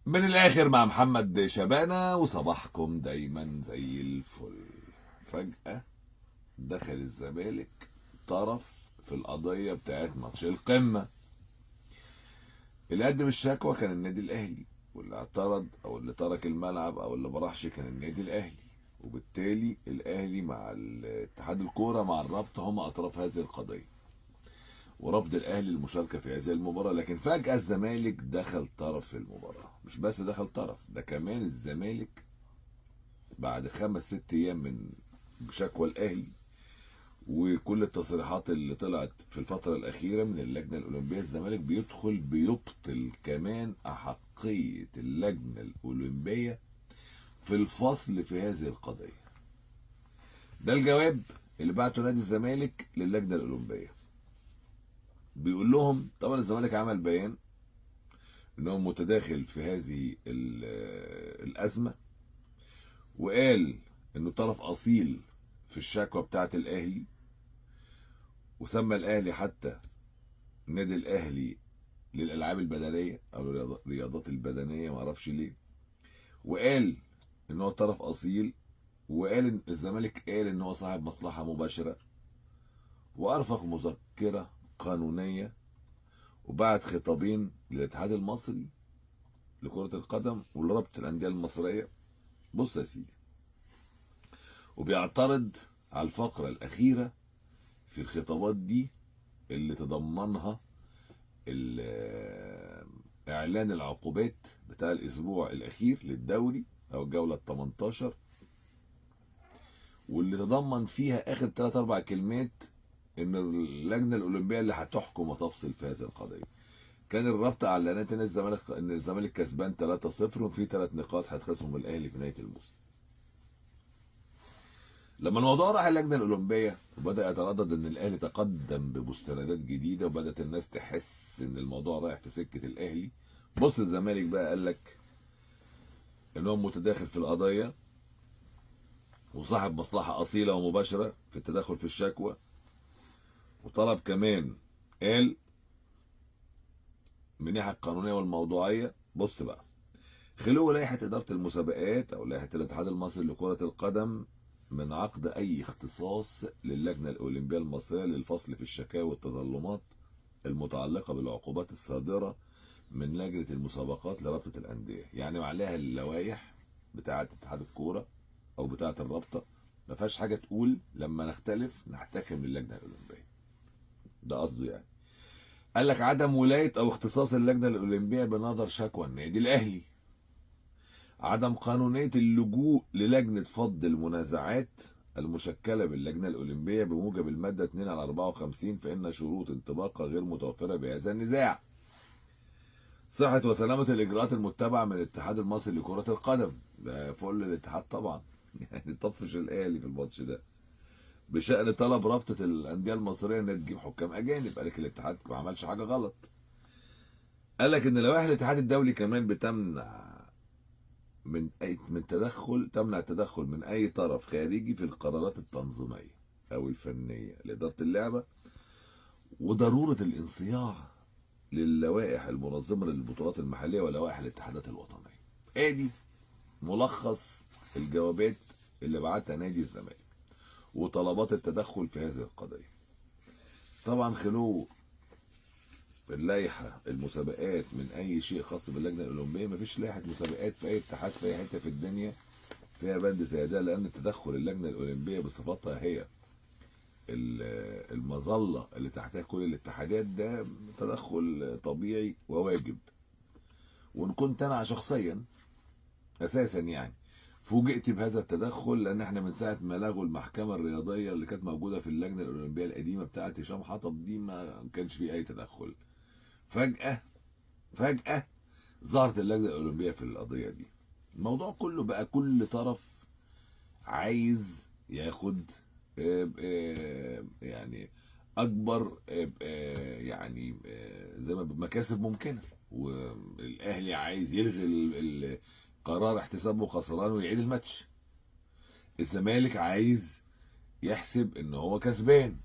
من الاخر مع محمد شبانه، وصباحكم دايما زي الفل. فجأة دخل الزمالك طرف في القضية بتاعت ماتش القمة. اللي قدم الشكوى كان النادي الاهلي، واللي اعترض او اللي ترك الملعب او اللي ما راحش كان النادي الاهلي، وبالتالي الاهلي مع اتحاد الكورة مع الرابطة هم اطراف هذه القضية، ورفض الاهلي المشاركة في هذه المباراة. لكن فجاة الزمالك دخل طرف في المباراة. مش بس دخل طرف، ده كمان الزمالك بعد 5 6 ايام من شكوى الاهلي وكل التصريحات اللي طلعت في الفترة الاخيرة من اللجنة الاولمبية، الزمالك بيدخل بيبطل كمان احقية اللجنة الاولمبية في الفصل في هذه القضية. ده الجواب اللي بعته نادي الزمالك للجنة الاولمبية، بيقول لهم طبعا الزمالك عمل بيان ان هو متداخل في هذه الازمة، وقال انه طرف اصيل في الشكوى بتاعه الاهلي، وسمى الاهلي حتى النادي الاهلي للالعاب البدنية او الرياضات البدنية، معرفش ليه، وقال ان هو طرف اصيل، وقال ان الزمالك قال ان هو صاحب مصلحة مباشرة، وارفق مذكره قانونية، وبعت خطابين للاتحاد المصري لكرة القدم ولرابطه الاندية المصرية. بص يا سيدي، وبيعترض على الفقرة الاخيرة في الخطابات دي اللي تضمنها اعلان العقوبات بتاع الاسبوع الاخير للدوري او الجولة ال 18، واللي تضمن فيها اخر 3 4 كلمات ان اللجنة الاولمبية اللي هتحكم وتفصل في هذه القضية. كان الرابطة اعلنت ان الزمالك كسبان 3-0 وفي 3 نقاط هيتخصموا من الاهلي في نهاية الموسم. لما الموضوع راح اللجنة الاولمبية وبدا يتردد ان الاهلي تقدم بمستندات جديدة، وبدات الناس تحس ان الموضوع رايح في سكة الاهلي، بص الزمالك بقى قال لك ان هو متداخل في القضية وصاحب مصلحة اصيلة ومباشرة في التدخل في الشكوى، وطلب كمان قال من الناحية القانونية والموضوعيه. بص بقى، خلو لائحة ادارة المسابقات او لائحة الاتحاد المصري لكرة القدم من عقد اي اختصاص للجنة الاولمبية المصرية للفصل في الشكاوى والتظلمات المتعلقة بالعقوبات الصادرة من لجنة المسابقات لرابطه الاندية. يعني عليها اللوائح بتاعه اتحاد الكورة او بتاعه الرابطة، ما فيهاش حاجة تقول لما نختلف نحتكم للجنة الاولمبية. ده قصده يعني. قال لك عدم ولاية او اختصاص اللجنة الاولمبية بنظر شكوى النادي الاهلي، عدم قانونية اللجوء للجنة فض المنازعات المشكلة باللجنه الاولمبية بموجب المادة 2/54، فان شروط انطباقها غير متوفرة بهذا النزاع. صحة وسلامه الاجراءات المتبعة من الاتحاد المصري لكرة القدم، ده فل الاتحاد طبعا يعني طفش الاهلي في الماتش ده، بشأن طلب رابطة الأندية المصرية إنها تجيب حكام أجانب. قال لك الاتحاد ما عملش حاجة غلط. قال لك إن لوائح الاتحاد الدولي كمان بتمنع من أي من تدخل تمنع التدخل من أي طرف خارجي في القرارات التنظيمية أو الفنية لإدارة اللعبة، وضرورة الانصياع للوائح المنظمة للبطولات المحلية ولوائح الاتحادات الوطنية. آدي ملخص الجوابات اللي بعتها نادي الزمالك وطلبات التدخل في هذه القضية. طبعا خلو اللائحة المسابقات من أي شيء خاص باللجنة الأولمبية، مفيش لائحة مسابقات في أي اتحاد في أي حتة في الدنيا فيها بند زي ده، لأن تدخل اللجنة الأولمبية بصفتها هي المظلة اللي تحتها كل الاتحادات ده تدخل طبيعي وواجب. وإن كنت أنا شخصيا أساسا يعني فوجئت بهذا التدخل، لان احنا من ساعة ما لغوا المحكمة الرياضية اللي كانت موجودة في اللجنة الاولمبية القديمة بتاعه هشام حطب دي ما كانش فيه اي تدخل. فجاة ظهرت اللجنة الاولمبية في القضية دي. الموضوع كله بقى كل طرف عايز ياخد يعني اكبر يعني زي ما مكاسب ممكنة، والاهلي عايز يلغي قرار احتسابه خسران ويعيد الماتش. الزمالك عايز يحسب ان هو كسبان،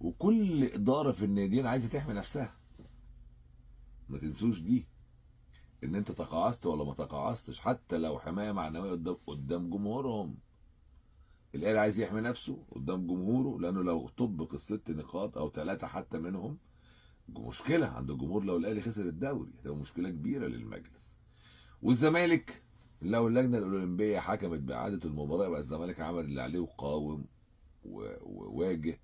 وكل ادارة في الناديين عايزه تحمي نفسها. ما تنسوش دي، ان انت تقاعست ولا ما تقاعستش، حتى لو حماية معنوية قدام جمهورهم. الاهلي عايز يحمي نفسه قدام جمهوره، لانه لو طبق الست نقاط او ثلاثة حتى منهم مشكلة عند الجمهور. لو الاهلي خسر الدوري هتبقى مشكلة كبيرة للمجلس. والزمالك لو اللجنة الاولمبية حكمت باعادة المباراة يبقى الزمالك عمل اللي عليه وقاوم وواجه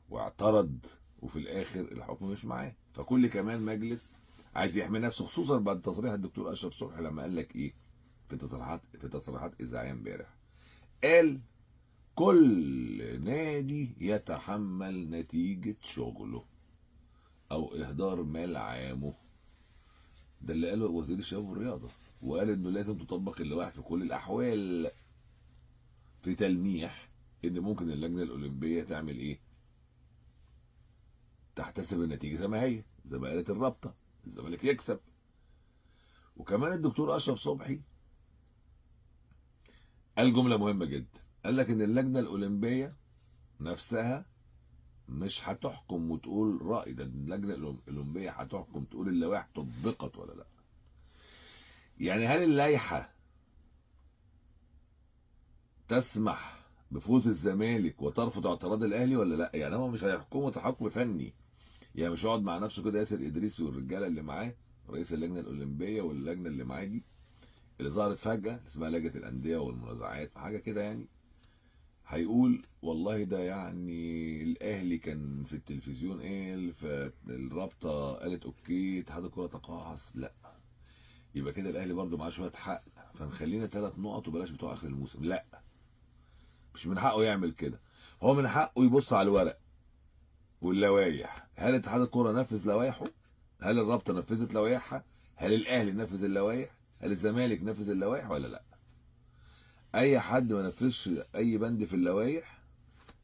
واعترض، وفي الاخر الحكم مش معاه. فكل كمان مجلس عايز يحمي نفسه، خصوصا بعد تصريح الدكتور اشرف صبحي لما قال لك ايه في تصريحات اذاعية امبارح، قال كل نادي يتحمل نتيجة شغله او اهدار مال عامة. ده اللي قاله وزير الشباب والرياضة، وقال انه لازم تطبق اللوائح في كل الاحوال، في تلميح ان ممكن اللجنة الاولمبية تعمل ايه؟ تحتسب النتيجة زي ما هي، زي ما قالت الرابطة، الزمالك يكسب. وكمان الدكتور اشرف صبحي قال جملة مهمة جدا، قال لك ان اللجنة الاولمبية نفسها مش هتحكم وتقول راي، ده اللجنة الاولمبية هتحكم تقول اللوائح طبقت ولا لا. يعني هل اللائحة تسمح بفوز الزمالك وترفض اعتراض الاهلي ولا لا؟ يعني هم مش هيحكموا تحكم فني، يعني مش يقعد مع نفسه كده ياسر ادريس والرجاله اللي معاه رئيس اللجنة الاولمبية واللجنة اللي معاه دي اللي ظهرت فجاة اسمها لجنة الاندية والمنازعات وحاجه كده، يعني هيقول والله ده يعني الاهلي كان في التلفزيون قال، فالرابطه قالت okay، اتحاد الكره تقاعس، لا يبقى كده الاهلي برده معاه شوية حق، فنخلينا 3 نقط وبلاش بتوع اخر الموسم. لا، مش من حقه يعمل كده، هو من حقه يبص على الورق واللوائح. هل اتحاد الكره نفذ لوائحه؟ هل الرابطة نفذت لوائحها؟ هل الاهلي نفذ اللوائح؟ هل الزمالك نفذ اللوائح ولا لا؟ اي حد ما نفذش اي بند في اللوائح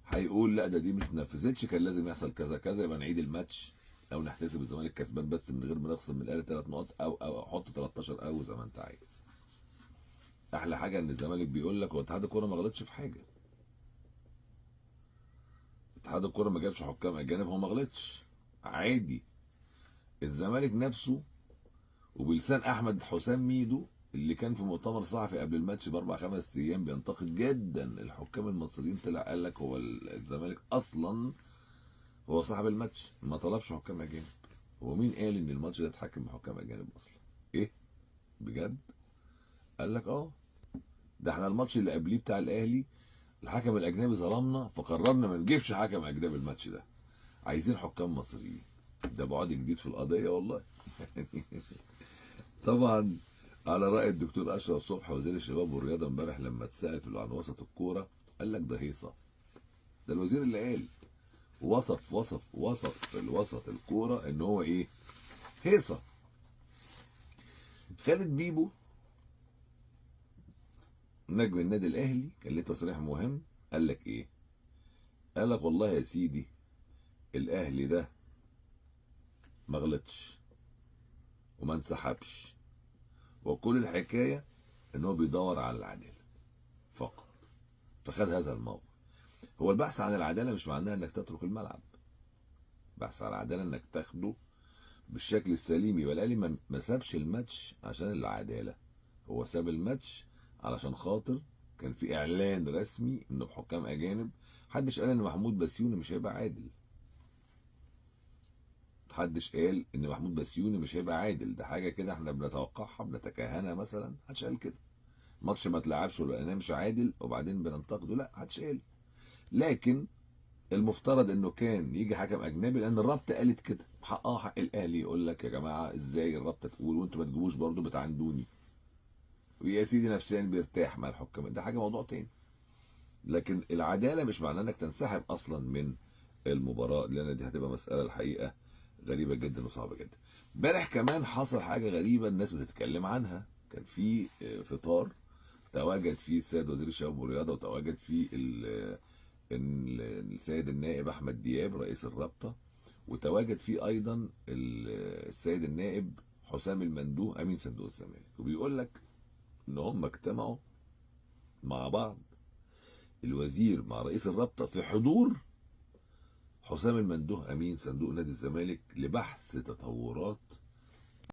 هيقول لا ده دي مش نفذتش، كان لازم يحصل كذا كذا، يبقى نعيد الماتش او نحتسب الزمالك كسبان بس من غير ما نخصم من الاهلي 3 نقط او او حط 13 او زي ما انت عايز. احلى حاجة ان الزمالك بيقول لك هو اتحاد الكورة ما غلطش في حاجة، اتحاد الكورة ما جابش حكام اجانب، هو ما غلطش عادي. الزمالك نفسه وبلسان احمد حسام ميدو اللي كان في مؤتمر صحفي قبل الماتش ب4 5 ايام بينتقد جدا الحكام المصريين، طلع قال لك هو الزمالك اصلا هو صاحب الماتش ما طلبش حكام اجانب. هو مين قال ان الماتش ده اتحكم بحكام اجانب اصلا؟ ايه بجد؟ قال لك اه ده احنا الماتش اللي قبليه بتاع الاهلي الحكم الاجنبي ظلمنا، فقررنا ما نجيبش حكم اجنبي الماتش ده، عايزين حكام مصريين. ده بعد جديد في القضية والله. طبعا على راي الدكتور اشرف صبحي وزير الشباب والرياضة امبارح لما اتسال في عن وسط الكورة قال لك ده هيصه، ده الوزير اللي قال، وصف وصف وصف الوسط الكورة ان هو ايه؟ هيصه. خالد بيبو نجم النادي الاهلي كان ليه تصريح مهم، قال لك ايه؟ قال لك والله يا سيدي الاهلي ده ما غلطش وما انسحبش، وكل الحكاية ان هو بيدور على العدالة فقط، فخد هذا الموقف. هو البحث عن العدالة مش معناها انك تترك الملعب، بحث عن العدالة انك تاخده بالشكل السليم. يبقى الاهلي ما سابش الماتش عشان العدالة، هو ساب الماتش علشان خاطر كان في اعلان رسمي انه بحكام اجانب. محدش قال ان محمود بسيوني مش هيبقى عادل، محدش قال ان محمود بسيوني مش هيبقى عادل، ده حاجة كده احنا بنتوقعها بنتكهنها مثلا، محدش قال كده. ماتش ما اتلعبش ولا مش عادل وبعدين بننتقده، لا محدش قال. لكن المفترض انه كان يجي حكم اجنبي لان الرابطة قالت كده، حقها حق الاهلي يقول لك يا جماعة ازاي الرابطة تقول وانتوا ما تجيبوش برضه بتعندوني، ويا سيدي نفسيا بيرتاح مع الحكام، ده حاجة موضوع تاني. لكن العدالة مش معناه انك تنسحب اصلا من المباراة، لان دي هتبقى مسالة الحقيقة غريبة جدا وصعبة جدا. امبارح كمان حصل حاجة غريبة الناس بتتكلم عنها، كان في فطار تواجد فيه السيد وزير الشباب والرياضة، وتواجد فيه السيد النائب احمد دياب رئيس الرابطة، وتواجد فيه ايضا السيد النائب حسام المندوه امين صندوق الزمالك. وبيقول لك ان هم اجتمعوا مع بعض الوزير مع رئيس الرابطة في حضور حسام المندوه امين صندوق نادي الزمالك لبحث تطورات